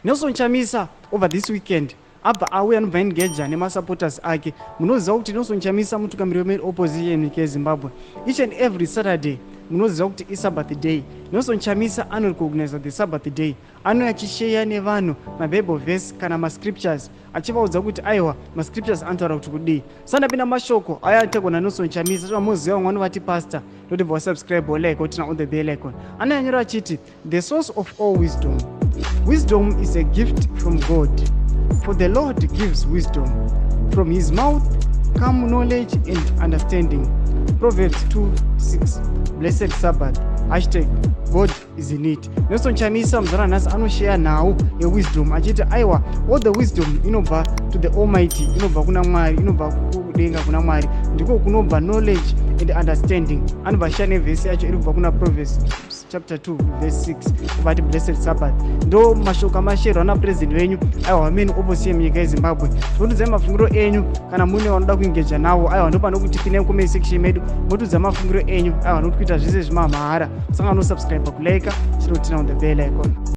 Nelson Chamisa over this weekend abva auya, anobva engager nemasupporters ake. Munoziva kuti Nelson Chamisa mutungamiri wemain opposition munyika yeZimbabwe. Each and every Saturday, munoziva kuti iSabbath day, Nelson Chamisa anorecognize the Sabbath day, anouya achisheya nevanhu maBible verse kana mascriptures, achivaudza kuti aiwa, mascriptures anotaura kuti kudii. Sandapinda mashoko aya ategwa naNelson Chamisa, tivamuziva vamwe vanovati pastor, ndotibva wasubscribe, walike, woturn on the bell icon. Anonyanyora achiti, "The source of all wisdom. Wisdom is a gift from God, for the Lord gives wisdom. From his mouth come knowledge and understanding." Proverbs 2:6. Blessed Sabbath. #GodIsInIt. Nelson Chamisa muzana nhasi anosheya nhau yewisdom achiti aiwa, all the wisdom inobva to the Almighty, inobva kuna Mwari, inobva kudenga kuna Mwari, ndiko kunobva knowledge and understanding. Anobva asheya nevhesi yacho iri kubva kuna Proverbs chapter 2 verse 6, kubati blessed Sabbath. Ndo mashoko amasherwa napurezidendi venyu, aiwa, main opposition munyika yeZimbabwe. Tinotudzai mafungiro enyu. Kana mune vanoda kuengager navo, aiwa, ndo panokuti pinai comment section medu, motudza mafungiro enyu. Aiwa, nokuti kuita zvese zvimamahara. Sanga nosubscribe, kulike, chinoturn on the bell icon.